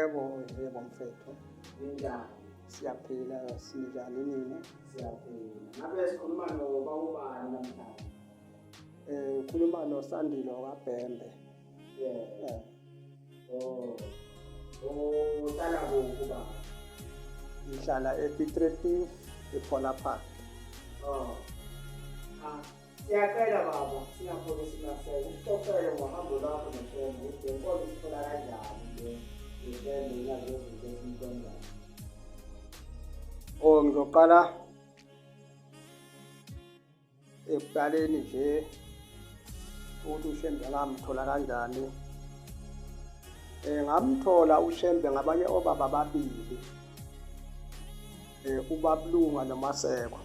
Yebo, yebo mfethu. Ninjani? Siyaphila, sinjani nina? Siyaphila. Ngabe sikhuluma nobaba ubani namhlanje? Ngikhuluma noSandile kaBhembe. Yebo. Eh, Oh. Uhlala kuphi baba? Ngihlala ePiet Retief, ePhola Park. Oh. Ah, siyacela baba, singapholisi maseko, usixoxele ngohambo lwakho noShembe, ukuthi le nkolo isithola kanjani le yeShembe ingazi izinto esiyikhonzayo. Oh, ngizoqala ekuqaleni nje ukuthi uShembe ngamthola kanjani. Ngamthola uShembe ngabanye obaba ababili, uBabulunga noMaseko.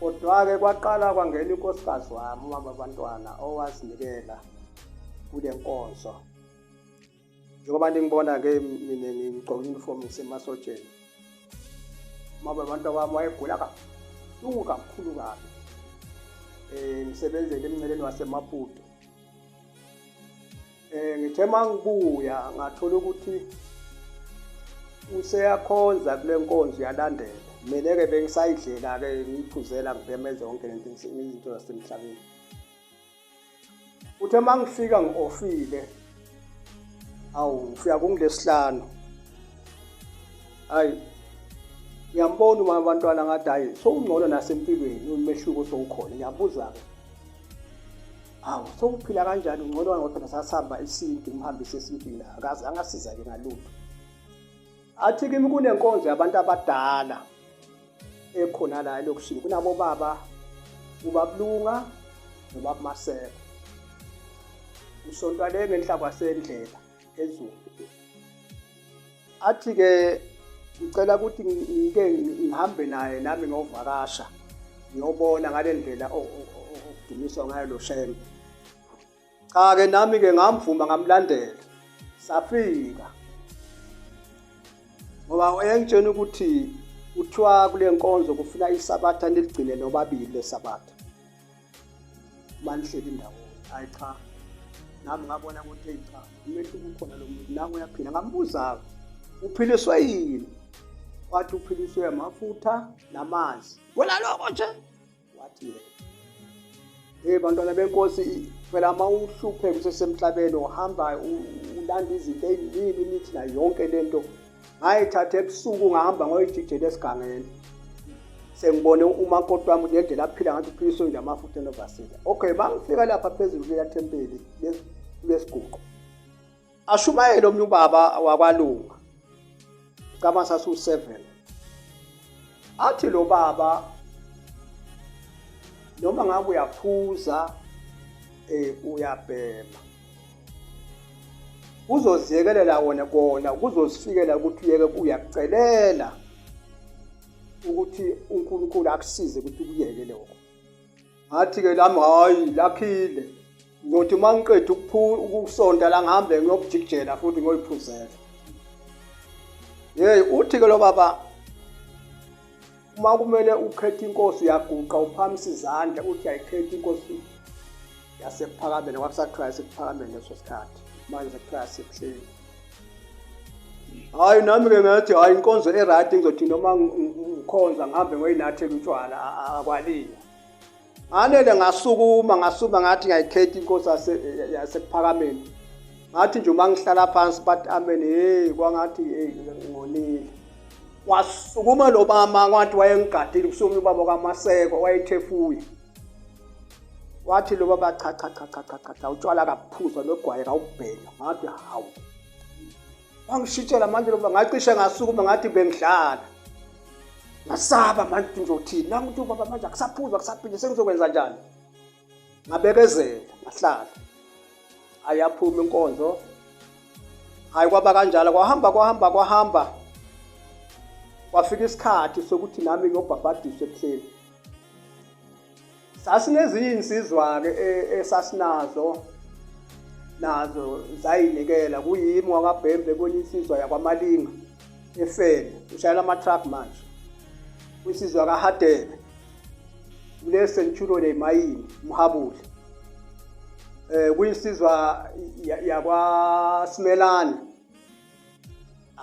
Kodwa-ke kwaqala kwangena unkosikazi wami, umama wabantwana, owazinikela kule nkonzo. Njengoba ningibona-ke mina ngigqoke uniform ngisemasotsheni. Umama wabantu wami wayegula kabuhlungu kakhulu kabi. Ngisebenzele emnceleni waseMaputo. Ngithe mangibuya ngathola ukuthi useyakhonza kule nkonzo uyalandela. Mina-ke bengisayidlela-ke ngiyiphuzela ngibhema zonke lento izinto zasemhlabeni. Uthe mangifika ngi-ofile, awu ngifika kungilesihlanu. Hayi ngiyambona uma abantwana ngathi hayi sowungcono nasempilweni umehluko sowukhona. Ngiyabuza-ke, awu sowuphila kanjani ungcono ngoba phela sasihamba isintu ngimhambise esintwini akaze angasiza-ke ngalutho. Athi kimi kunenkonzo yabantu abadala ekhona la elokishini kunabo baba uBabulunga noBaba Maseko. Usontwa le ngenhla kwasendlela phezulu. Athi-ke ngicela ukuthi ngike ngihambe naye nami ngiyovakasha ngiyobona ngale ndlela okudumiswa ngayo lo Shembe. Cha-ke nami-ke ngamvuma ngamlandela safika ngoba wayengitshena ukuthi kuthiwa kule nkonzo kufuna isabatha niligcine nobabili lesabatha uma nihleli ndawonye. Hayi cha, nami ngabona ukuthi eyi cha, umehluko ukhona lo muntu nangu uyaphila. Ngambuza-ke uphiliswe yini, wathi uphiliswe amafutha namanzi. Kwela lokho nje wathi yena, hey bantwana benkosi, phela uma uhlupheka usesemhlabeni uhamba ulanda izinto ey'ningi imithi nayo yonke le nto. Ngayithatha ebusuku ngahamba ngoyijijela esigangeni. Sengibone umakoti wami ngendlela aphila ngathi uphiliswe nje amafutha enovasile. Okay, mangifika lapha phezulu kuleya thempeli kulesiguqo. Ashumayele omnye ubaba wakwalunga. Cama sasu-7. Athi lo baba noma ngabe uyaphuza uyabhema uzoziyekelela wona kona kuzozifikela ukuthi uyeke uyakucelela ukuthi uNkulunkulu akusize ukuthi ukuyeke lokho. Ngathi-ke lami hhayi lakhile ngizothi uma ngiqeda ukusonta la ngihambe ngiyokujikijela futhi ngiyoyiphuzela. Yeyi uthi-ke lo baba uma kumele ukhethe inkosi uyaguqa uphakamisa izandla uthi ayikhethe inkosi yasekuphakameni kwakusathiwa yasekuphakameni leso sikhathi manje sekuthiwa yasebuhleni. Hhayi nami-ke ngathi hhayi inkonzo e-right ngizothi noma ngikhonza ngihambe ngoyinathela utshwala akwaliwa. Nganele ngasukuma ngasukuma ngathi ngiyayikhetha inkosi yasekuphakameni. Ngathi nje uma ngihlala phansi bathi amen, hey kwangathi hey ngonile. Wasukuma lo mama kwathi wayengigadile kusukuma ubaba kaMaseko wayethefuye. Wathi lo baba cha cha cha cha cha cha utshwala kabuphuzwa nogwayi kawubhenywa. Ngathi hawu. Wangishitshela manje lo ngacishe ngasukuma ngathi bengidlala. Ngasaba manje ukuthi ngizothini. Nangu ukuthi ubaba manje akusaphuzwa akusaphinde sengizokwenza njani. Ngabekezela ngahlala. Ayaphuma inkonzo. Hayi kwaba kanjalo kwahamba kwahamba kwahamba. Kwafika isikhathi sokuthi nami ngiyobhabhadiswa ebuhleni. Sasinezinye insizwa-ke esasinazo nazo zayinikela kuyimi wakwaBhembe kwenye insizwa yakwaMalinga efeni ushayela ama-truck manje kwinsizwa kaHadebe kule Centurion emayini umhabule kuyinsizwa yakwaSimelane.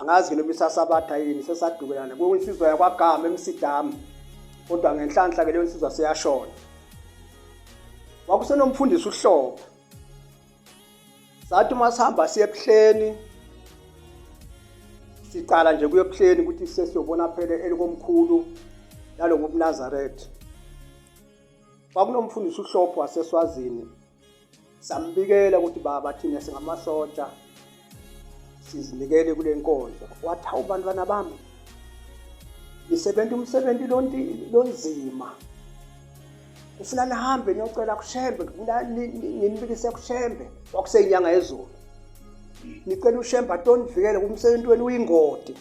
Angazi noma isasabatha yini sesadukelana kuyinsizwa yakwagama emsidami kodwa ngenhlanhla ke leyo nsizwa seyashona. Kwakusenomfundisi uHlobo. Sathi uma sihamba siye ebuhleni siqala nje kuye ebuhleni ukuthi sesiyobona phela elikomkhulu nalobu buNazaretha. Kwakunomfundisi uHlopho waseSwazini sambikela ukuthi baba thina singamasotsha sizinikele kule nkonzo. Wathi hawu bantwana bami nisebenza umsebenzi lonzima kufuna nihambe niyocela kushembe kufuna nginibikise kushembe kwakuseyinyanga yezulu nicela ushembe atonivikele kumsebenzi wenu uyingodi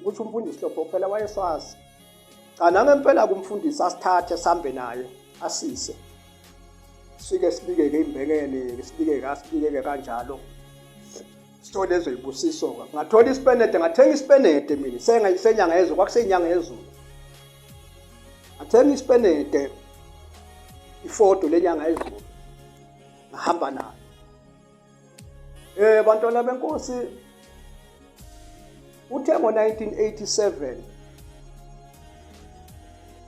kusho umfundisi Hlopho phela wayeswazi cha nangempela kumfundisi asithathe sihambe naye asise sifike sibikeke imbekene sibikeke asibikeke kanjalo sithole lezo yibusiso-ke ngathola isipenede ngathenga isipenede mina senyanga yezulu kwakuseyinyanga yezulu ngathenga isipenede ifodo lenyanga yezulu ngahamba nayo eh bantwana benkosi uthe ngo-1987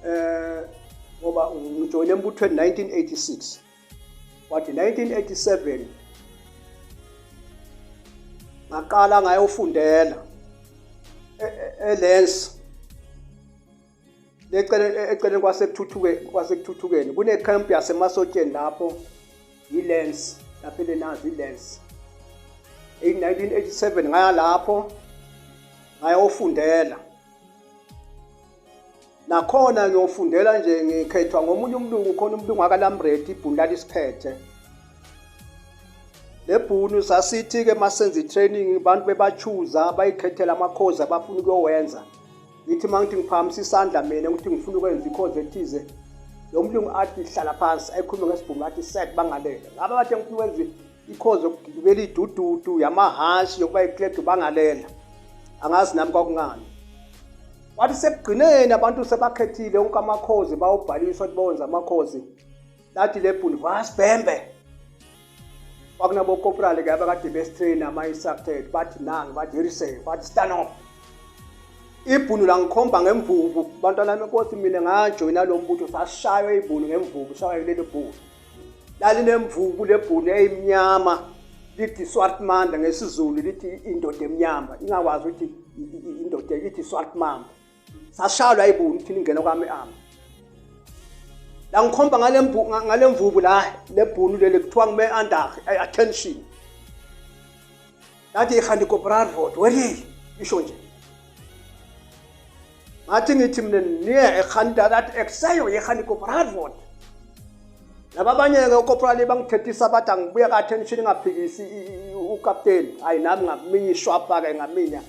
eh ngoba ngijoyine embuthweni 1986 kwathi 1987 ngaqala ngayofundela eLens leceleni eceleni kwasekuthuthuke kwasekuthuthukeni kune camp yasemasotsheni lapho iLens lapho elenazi iLens in 1987 ngaya lapho ngayofundela nakhona ngiyofundela nje ngikhethwa ngomunye umlungu khona umlungu akalamredi ibhunu lalisiphethe lebhunu sasithi-ke masenza i-training abantu bebachuza bayikhethela amakhozi abafuna ukuyowenza ngithi uma ngithi ngiphakamisa isandla mina ukuthi ngifuna ukwenza ikhozi ethize lo mlungu athi hlala phansi ayikhulume ngesibhungu athi set bangalele ngabe bathe ngifuna ukwenza ikhozi yokugibela idududu yamahhashi yokuba ikledu bangalela angazi nami kwakungani wathi sekugcineni abantu sebakhethile wonke amakhozi bawubhaliswa ukuthi bawenza amakhozi lathi lebhunu vasibhembe kwakunabokoprali ke abakade besitrain ama-instructed bathi nangi bathi hirise bathi stand up ibhunu langikhomba ngemvubu bantwana benkosi mina ngajoyina lo mbutho sashaywa ibhunu ngemvubu shaywa leli bhunu lalinemvubu lebhunu eyimnyama lithi swartmanda ngesizulu lithi indoda emnyama ingakwazi ukuthi indoda ithi swartmanda sashalwa ibunu thina ingena kwami ami la ngikhomba ngale mvubu la lebhunu leli kuthiwa ngime under attention lathi ihandi corporal vote welile isho nje ngathi ngithi mina niye ekhanda lathi ekuseyo yehandi corporal vote laba abanye-ke ocorporal bangithethisa bathi angibuye ka-attention ingaphikisi ukapteni hayi nami ngaminya ishwapha-ke ngaminya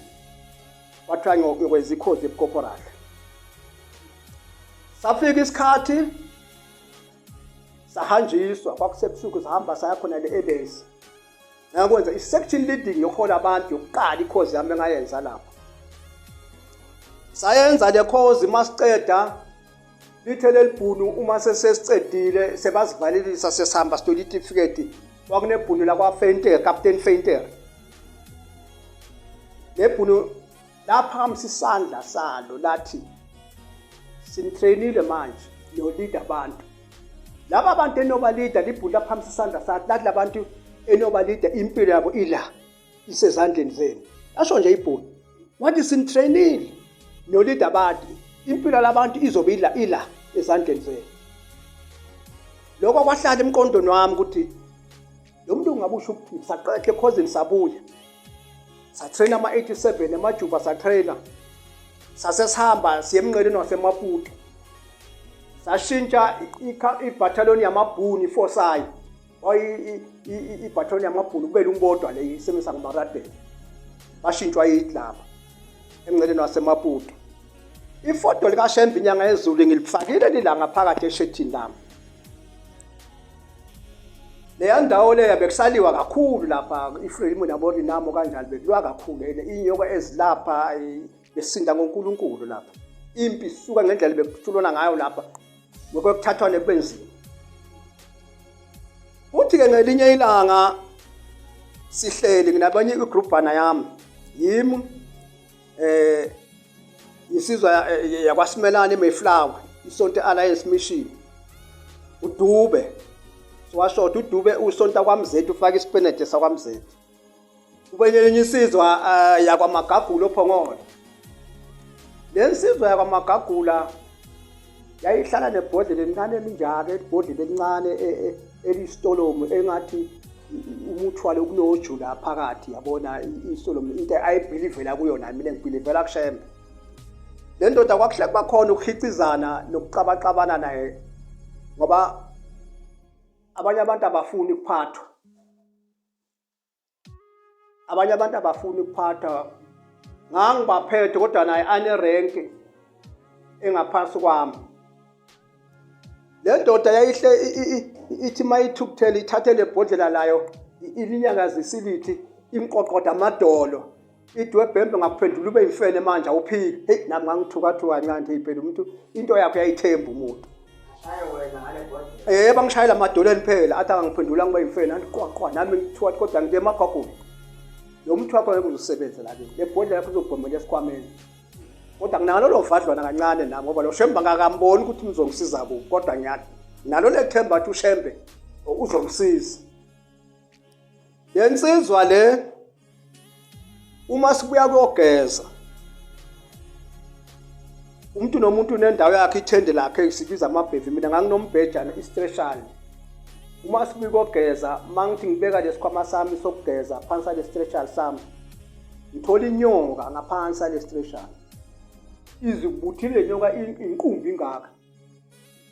kwathiwa ngiyokwenza ikhozi ebucorporal safika isikhathi sahanjiswa kwakusebusuku sahamba saya khona le elesi ngakwenza i-section leading yokuhola abantu yokuqala ikhozi yami engayenza lapho sayenza le khozi masiqeda lithe lelibhunu uma sesesicedile sebazivalelisa sesihamba sithola itifiketi kwakunebhunu lakwa-Feinter Captain Feinter lebhunu laphakamisa isandla salo lathi sinitrainile manje niyolida abantu laba bantu enobalida libhunu laphakamisa isandla sathi lathi labantu enobalida impilo yabo ila isezandleni zenu asho nje ibhunu wathi sinitrainile niyolida abantu impilo labantu izobe ila ila ezandleni zenu lokho kwahlala emqondweni wami ukuthi lo muntu ungabusho ukuthini saqedla ekhozini sabuya satraina ama-87 emajuba satraina sase sihamba siye emnceleni wasemaputo sashintsha ibhathaloni yamabhuni ifosayi ibhathaloni yamabhuni kubele umbodwa le isebenzisa ngamaradela bashintshwa yithi lapha emnceleni wasemaputo ifoto likashembe inyanga yezulu ngilifakile lilanga phakathi eshethini lami leya ndawo leya bekusaliwa kakhulu lapha iframe naborinamo kanjalo bekuliwa kakhulu and iy'nyoka ezilapha besinda ngonkulunkulu lapha impi isuka ngendlela bekuthulwana ngayo lapha ngokwekuthathwane kube nzima kuthi-ke ngelinye ilanga sihleli nginabanye igrubhana yami yimi eh insizwa yakwaSimelane eMayflower, isonto Alliance Mission. UDube washoda, uDube usonta kwaMzeti, ufaka isipenede sakwaMzeti. Kubenye enye insizwa yakwaMagagula oPhongolo. Le nsizwa yakwaMagagula yayihlala nebhodlela elincane elinjalo, ibhodlela elincane eliyisitolomu engathi umuthwalo kunoju la phakathi, yabona isitolomu, into ayibhilivela kuyona. Mina ngibhilivela kuShembe. Le ndoda kwakuhle kubakhona ukuhicizana nokuxabaxabana naye, ngoba abanye abantu abafuni ukuphathwa, abanye abantu abafuni ukuphathwa. Ngangibaphethe kodwa naye anerenki engaphansi kwami. Le ndoda yayihle ithi mayithukuthele ithathe le bhodlela layo ilinyakazisa ilithi imqoqoda amadolo, ithi webhembe ngakuphendula ube yimfene manje awuphiki. Heyi, nami ngangithukathuka kancane, hey phela umuntu into yakhe uyayithemba umuntu. Yebo, angishayela amadolweni phela, athi akangiphendula ngibe yimfene, anti qwa qwa, nami ngithiwa kodwa ngike emagwagweni. Lo muntu wakho ngeke uzusebenze la kimi, le bhodlela yakho uzobhomela esikhwameni. Kodwa nginalo lo vadlwana kancane nami, ngoba lo Shembe angakamboni ukuthi uzongisiza kuphi, kodwa ngiyathi nalo lethemba ukuthi uShembe uzongisiza. Le nsizwa le uma sibuya kuyogeza, umuntu nomuntu unendawo yakhe, ithende lakhe sibiza amabhevi. Mina nganginombhejana istreshali. Uma sibuya kuyogeza, mangithi ngibeka lesikhwama sami sokugeza phansi ale streshali sami, ngithola inyoka ngaphansi ale streshali, izibuthile inyoka, inqumbi ingaka.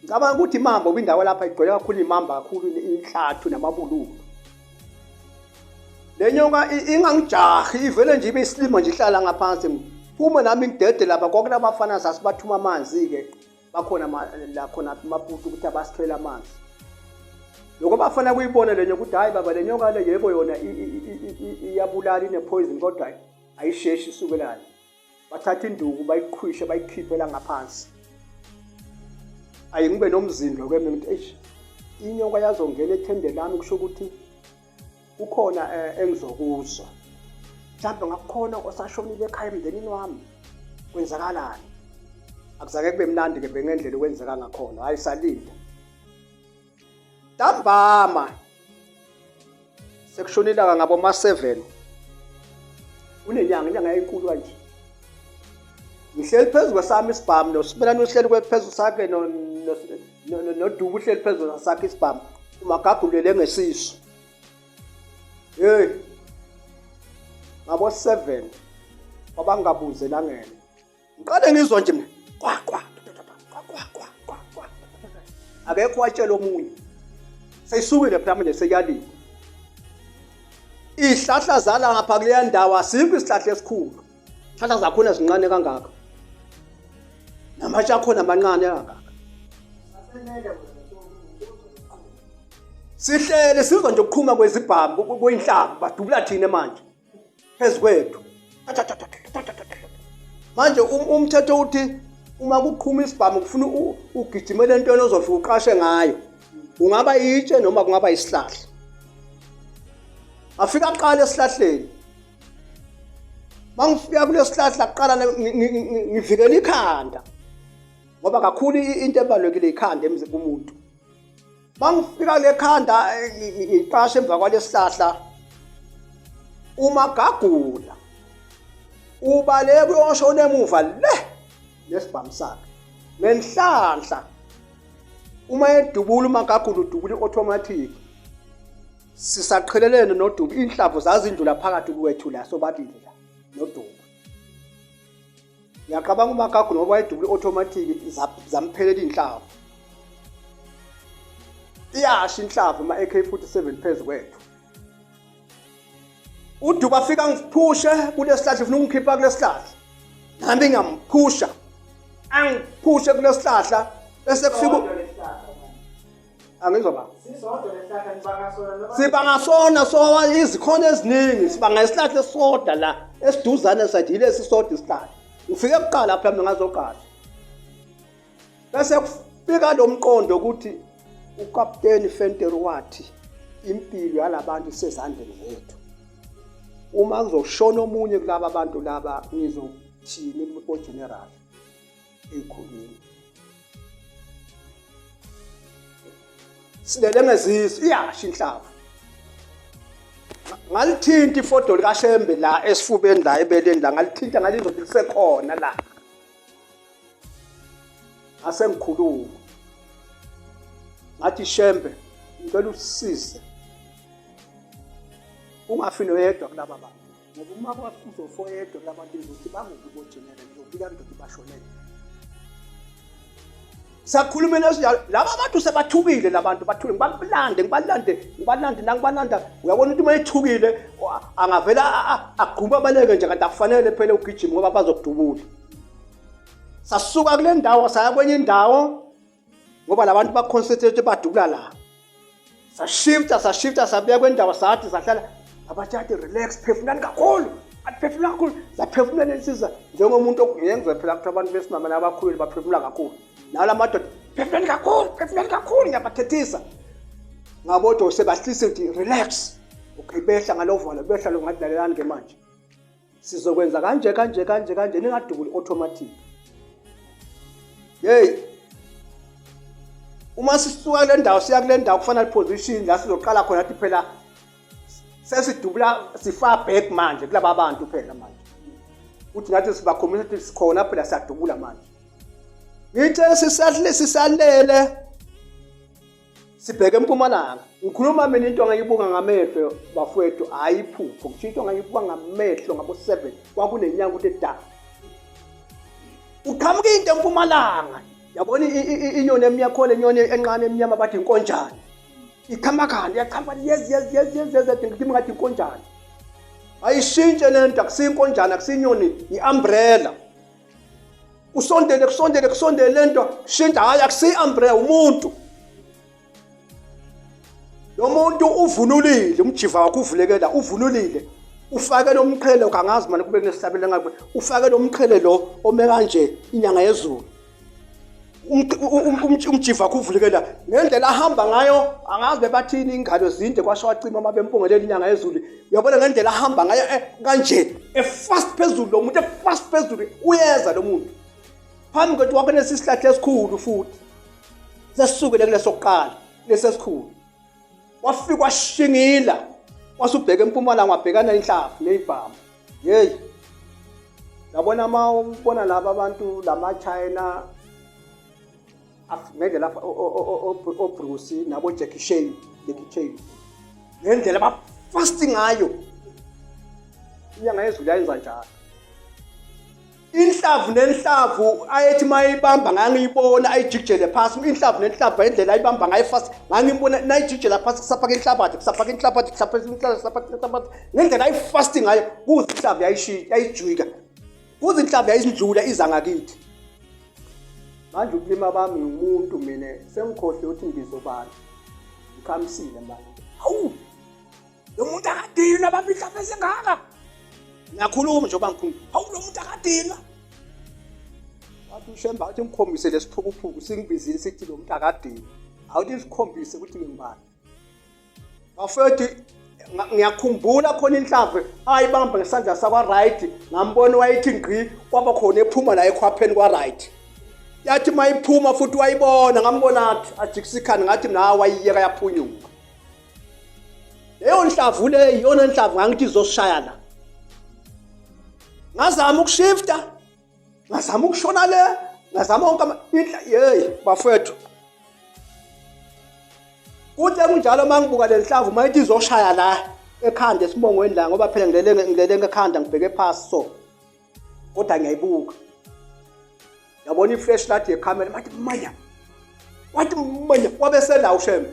Ngicabanga ukuthi imamba, ngoba indawo lapha igcwele kakhulu imamba kakhulu, inhlathu namabululu. Le nyoka ingangijahi, ivele nje ibe isilima nje, ihlala ngaphansi. Phume nami ngidede lapha, kwakunabafana sasibathuma amanzi-ke, bakhona la khona Maputo ukuthi abasikhele amanzi. Lokho abafana kuyibona le nyoka ukuthi hhayi baba, le nyoka le yebo yona iyabulala, ine-poison, kodwa ayisheshi isukelane. Bathatha induku bayiqhwishe bayikhiphe la ngaphansi. Ayi ngibe nomzindlo ke mina ukuthi eish, inyoka yazongena ethende lami, kusho ukuthi kukhona engizokuzwa. Mhlawumbe ngakukhona osashonile ekhaya emndenini wami, kwenzakalani? Akuzange kube mnandi ke ngendlela okwenzeka ngakhona. Hayi, salinda ntambama sekushona ilanga ngabo ma-7, kunenyanga, inyanga yayinkulu kanje. Ngihleli phezu kwesami isibhamu, noSimelane uhleli phezu sakhe, noDubu uhleli phezu sakhe isibhamu, umagagulele ngesisu. Hey, ngabo 7 kwabangabuze elangeni, ngiqale ngizwa nje mina kwa kwa kwa kwa kwa kwa kwa, akekho watshela omunye. Seyisukile phela manje, seyalile. Izihlahla zala ngapha kuleya ndawo, asikho isihlahla esikhulu, isihlahla zakhona zincane kangaka, namatshe akhona amancane kangaka. Sihlele sizwa nje ukuqhuma kwezibhamu, kweyinhlamvu, badubula thina manje phezu kwethu. Manje umthetho uthi uma kuqhuma isibhamu kufuna ugijimele entweni ozofika uqashe ngayo, ungaba itshe noma kungaba isihlahla. Afika aqala esihlahleni, mangifika kulesihlahla kuqala ngivikela ikhanda, ngoba kakhulu into ebalulekile ikhanda kumuntu. Mangifika lekhanda ngiqashe emva kwalesihlahla, umagagula ubaleka uyoshona emuva le nesibhamu sakhe. Ngenhlanhla uma edubula umagagula udubula i-automatic, sisaqhelelene nodubu, inhlamvu zazindlula phakathi kwethu la sobabili la nodubu. Ngiyacabanga umagagu ngoba wayedubula i-automatic, zamphelela iy'nhlamvu, iyasha inhlamvu ma-AK47 phezu kwethu. Uduba afika ngiphushe kulesihlahla, ufuna ukungikhipha kulesihlahla, nami ngiyamphusha, angiphushe kulesihlahla, bese kufika, angizwa ba, sibanga sona so izikhona eziningi, sibanga isihlahla esisodwa la esiduzane, sathi yilesi sodwa isihlahla. Ngifike kuqala phela mina ngazoqala, bese kufika lo mqondo ukuthi ukapteni Fenter wathi impilo yalabantu isezandleni zethu, uma kuzoshona omunye kulaba bantu laba. Thini ko-general ey'khulwini silele ngezisu, iyasha inhlavu. Ngalithinta ifodo likaShembe la esifubeni la ebeleni la, ngalithinta ngalizwa ukuthi lisekhona la. Ngase ngikhuluma ngathi, Shembe, ngicela usisize ungafi noyedwa kulaba bantu, ngoba uma uzofa oyedwa kulaba bantu ngizothi banguphi bojenere, ngizobika ndoda bashonele. Sakhulumela esinjalo, laba bantu sebathukile, labantu bathukile, ngibalande ngibalande ngibalande nangibalanda. Uyabona ukuthi uma ethukile angavela agqume abaleke nje, kanti akufanele phela ugijime ngoba bazokudubula. Sasuka kule ndawo saya kwenye indawo ngoba labantu baconcentrate badubula la. Sashifta sashifta sabuya kwendawo, sathi sahlala, abathi athi relax, phefumulani kakhulu, athi phefumula kakhulu. Saphefumula lensiza njengomuntu ngiyengizwe phela kuthiwa abantu besimame nabakhulile baphefumula kakhulu, nala madoda phefumulani kakhulu, phefumulani kakhulu. Ngiyabathethisa ngabodwa sebahlise ukuthi relax, okay. Behla ngalovalo, behla lo, ngathi lalelani ke manje, sizokwenza kanje kanje kanje kanje, ningadubuli automatic. Hey, uma sisuka kule ndawo siya kule ndawo kufanele position la sizoqala khona, athi phela sesidubula sifa back manje kulaba bantu phela manje, uthi nathi sibakhombisa ukuthi sikhona phela, siyadubula manje. Ngithe sisahle sisalele sibheke empumalanga, ngikhuluma mina into engayibuka ngamehlo bafowethu, hhayi iphupho, ngisho into engayibuka ngamehlo ngabo-7 kwakunenyanga ukuthi da uqhamuka into empumalanga. Yabona inyoni emnyama, inyoni encane emnyama, bathi inkonjane, iqhamuka iyaqhamuka, yes yes yes yes yes, ngithi ngathi inkonjane. Ayishintshe lento, akusiyo inkonjane, akusiyinyoni, i-umbrella. Kusondele kusondele kusondele lento, shintsha, hayi akusiyi-umbrella, umuntu. Lo muntu uvunulile, umjiva wakhe uvulekela, uvunulile, ufake lo mqhele, kangazi manje kube kunesihlabelo ngabe ufake lo mqhele lo ome kanje, inyanga yezulu. Umjiva wakhe uvulekela ngendlela ahamba ngayo, angazi bebathini, ingalo zinde kwasho wacima uma bempungelela inyanga yezulu. Uyabona ngendlela ahamba ngayo kanje, efast phezulu lo muntu, efast phezulu, uyeza lo muntu phambi kwethu. Wakunesi sihlahla esikhulu futhi sesisukile kulesokuqala lesesikhulu, wafika washingila, wasubheka empumalanga, wabhekana inhlavu nezibhamu. Hey, yabona uma ubona laba abantu lama-China ngendlela oBruce nabo Jackie Chan, Jackie Chan, ngendlela abafast ngayo, inyanga yezulu yayenza njalo. Inhlavu nenhlavu ayethi mayibamba ngangiyibona ayijikijele phasi, inhlavu nenhlavu indlela ayibamba ngayo fast ngangibona nayijikijela phasi, kusafaka inhlabathi, kusafaka inhlabathi, kusafaka inhlabathi, kusafaka inhlabathi, ngendlela ayifast ngayo kuze inhlavu yayishiya yayijwika, kuze inhlavu yayindlula iza ngakithi. Manje ukulima bami ngumuntu mina sengikhohle ukuthi ngizobani, ngikhamisile manje. Hawu, lo muntu akadinwa, bamba inhlavu ezingaka. Ngiyakhuluma njengoba ngikhuluma, hawu, lo muntu akadinwa. Wathi uShemba athi ngikhombise lesiphukuphuku singibizile sithi lo muntu akadinwa, awuthi sikhombise ukuthi ngingubani. Bafethu, ngiyakhumbula khona inhlavu ayibamba ngesandla sakwa-right, ngambona wayithi ngqi, kwaba khona ephuma la ekhwapheni kwa-right. Yathi uma iphuma futhi wayibona, ngambona athi ajikisa ikhanda, ngathi nawe wayiyeka yaphunyuka leyo nhlavu. Le iyona nhlavu ngangithi izoshaya la. Ngazama ukushifta, ngazama ukushona le, ngazama wonke yeyi bafethu. Kuthi kunjalo uma ngibuka le nhlavu uma ithi izoshaya la ekhanda esibongweni la, ngoba phela ngilele ngilele ekhanda ngibheke phasi so, kodwa ngiyayibuka, yabona i-flashlight yekhamera mathi manya, wathi manya, wabe sela uShembe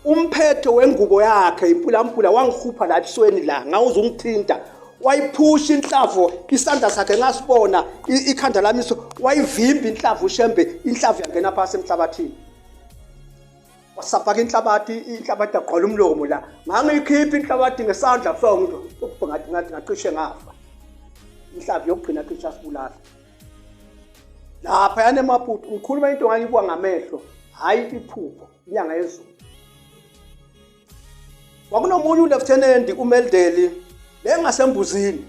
umphetho wengubo yakhe impulampula wangihupha la ebusweni la, ngawuze ungithinta. Wayiphusha inhlavu, isandla sakhe ngasibona, ikhanda lami so, wayivimba inhlavu uShembe, inhlavu yangena phasi emhlabathini, wasafaka inhlabathi, inhlabathi yagqwala umlomo la. Ngangiyikhipha inhlabathi ngesandla so, ngathi ngathi ngacishe ngafa. Inhlavu yokugcina cishe asibulala lapha yana eMaputo. Ngikhuluma into ngangibuka ngamehlo, hhayi iphupho, inyanga yezulu. Kwakunomunye ulieutenant uMeldeli lengasembuzini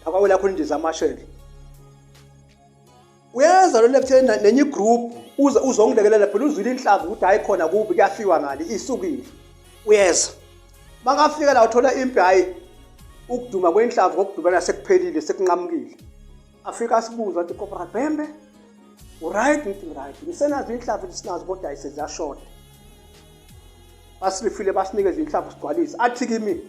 akwawela khona indiza amashele. Uyeza lo lieutenant nenye igroup uze uzongilekelela phela uzwile inhlavu ukuthi hayi khona kubi kuyafiwa ngale isukile. Uyeza. Makafika la uthola impi hayi ukuduma kwenhlavu kokudubela sekuphelile sekunqamukile. Afika asibuza athi Corporal Bhembe uright ngithi right ngisenazo inhlavu sinazo kodwa ayiseziyashoda. Basilifile basinikeza inhlavu sigcwalise athi kimi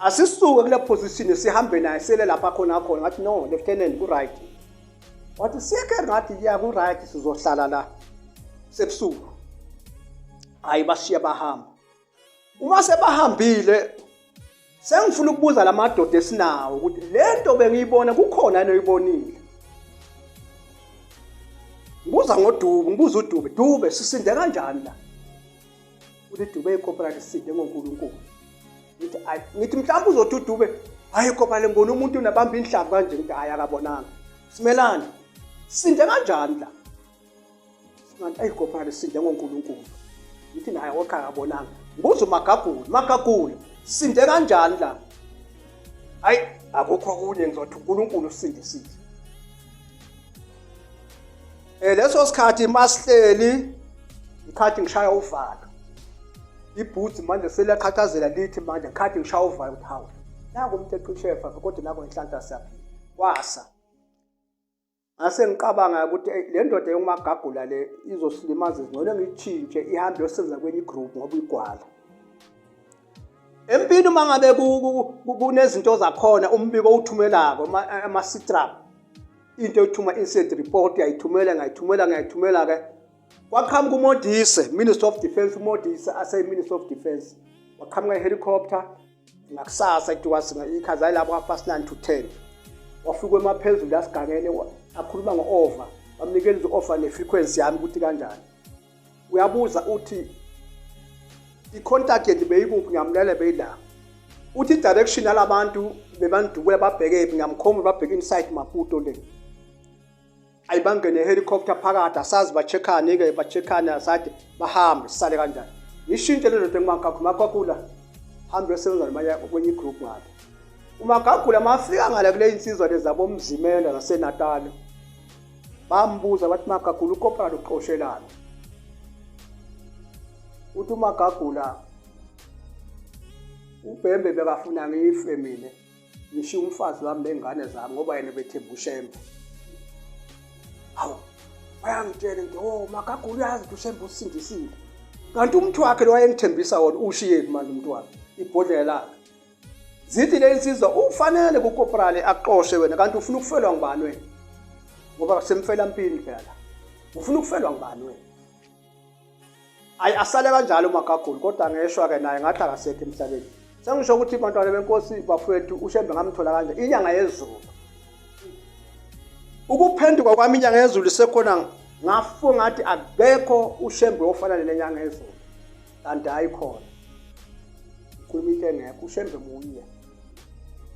asisuke kule position sihambe naye sele lapha khona khona ngathi no lieutenant ku right wathi siyeke ngathi ya ku right sizohlala la sebusuku hayi bashiya bahamba uma sebahambile sengifuna ukubuza lamadoda esinawo ukuthi lento bengiyibona kukhona yini oyibonile ngibuza ngoDube ngibuza uDube Dube sisinde kanjani la uthi Dube icorporal sisinde ngoNkulunkulu ngithi ayi ngithi mhlawumbe uzothi uDube hayi corporal ngibona umuntu unabamba inhlavu kanje ngithi hayi akabonanga simelane sisinde kanjani la Singathi ayi corporal sisinde ngoNkulunkulu ngithi naye okha akabonanga ngibuza uMagagula Magagula sisinde kanjani la hayi akukho okunye ngizothi uNkulunkulu usindisile eh leso sikhathi masihleli ngikhathi ngishaya uvalo iboots manje seliyaqhaqhazela lithi manje ngikhathi ngishaya uvalo ukuthi hawu naku umuntu ecishefa kodwa nako inhlanhla siyaphila kwasa ngase ngiqabanga ukuthi le ndoda yomagagula le izosilimaza ngcono ngiyitshintshe ihambe yosebenza kwenye igroup ngoba igwala empini uma ngabe kunezinto zakhona umbiko owuthumelako ama-sitrap into yokuthuma inside report uyayithumela ngayithumela ngayithumela ke kwaqhamuka uModise Minister of Defense uModise ase Minister of Defense waqhamuka ihelicopter ngakusasa it was ikhaza yilapho half past 9 to 10 wafika emaphezulu asigangene akhuluma ngo-over bamnikeza i-offer ne-frequency yami ukuthi kanjani uyabuza uthi i-contact yethu beyikuphi ngiyamlela beyila uthi i-direction yalabantu bebandubula babhekephi ngiyamkhomba babheke inside Maputo le ayibangene helicopter phakathi asazi ba-check-ani ke ba-check-ani asathi bahambe sisale kanjani ngishintshe le ndoda engumagagula magagula hambe yosebenza namanye kwenye igroup ngale umagagula mafika ngale kule insizwa lezi zabomzimela zasenatali bambuza bathi magagula ucorporal uqoshelana uthi umagagula ubhembe bekafuna ngife mina ngishiya umfazi wami ney'ngane zami ngoba yena bethemba ushembe hawu bayangitshela ngithi o oh, magagula uyazi ukuthi ushembe usindisile kanti umntu wakhe lo wayengithembisa wona ushiyephi manje umntu wakhe ibhodlela lakhe zithi le nsizwa ufanele kukoporale axoshe wena kanti ufuna ukufelwa ngubani wena ngoba semfela mpini phela ufuna ukufelwa ngubani wena ayi asale kanjalo umagagula kodwa ngeshwa ke naye ngathi akasekho emhlabeni sengisho ukuthi bantwana benkosi bafowethu ushembe ngamthola kanje inyanga yezulu ukuphenduka kwami inyanga yezulu sekhona ngafunga ngathi akekho ushembe ofana nenyanga yezulu kanti hayi khona ukhuluma into engekho ushembe munye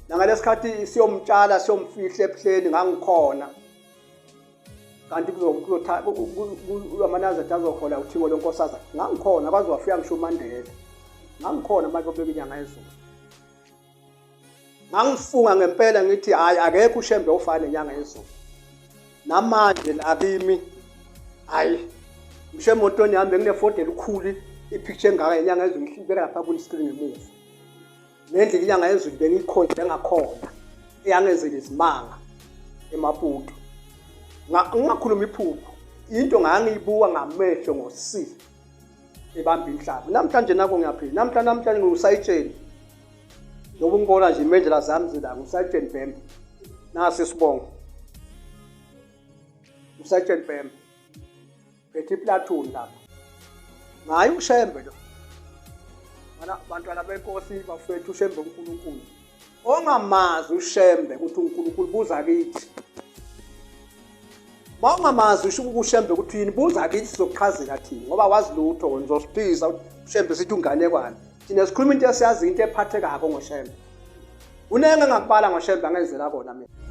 nangalesikhathi siyomtshala siyomfihla ebuhleni ngangikhona kanti amanazaretha azohola uthingo lwenkosazana ngangikhona kwaze wafika ngisho umandela ngangikhona manje obeka inyanga yezulu ngangifunga ngempela ngithi hhayi akekho ushembe ofana nenyanga yezulu namanje la kimi hhayi ngisho emotweni yami benginefodi elikhulu ipicture engaka yenyanga yezulu ngibeka lapha kwi-screen ngemuva nendlela inyanga yezulu bengiyikhonze ngakhona eyangenzela izimanga eMaputo ngingakhuluma iphupho into ngangiyibuka ngamehlo ngosi ebamba inhlaba namhlanje nako ngiyaphila namhla namhlanje ngiwusayitsheni ngoba ungibona nje imendlela zami zila ngusayitsheni bhembe nasi isibongo usayitsheni bhembe phethe iplatoon lapha ngaye ushembe lo bana bantwana benkosi bafethu ushembe uNkulunkulu ongamazi ushembe ukuthi uNkulunkulu buza kithi Mawungamazi usho ukushembe ukuthi yini buza kithi sizokuchazela thina ngoba wazi lutho wena uzosiphisa ushembe sithi unganekwane thina sikhuluma into esiyazi into ephathekako ngoshembe unenge engakubala ngoshembe angenzela kona mina.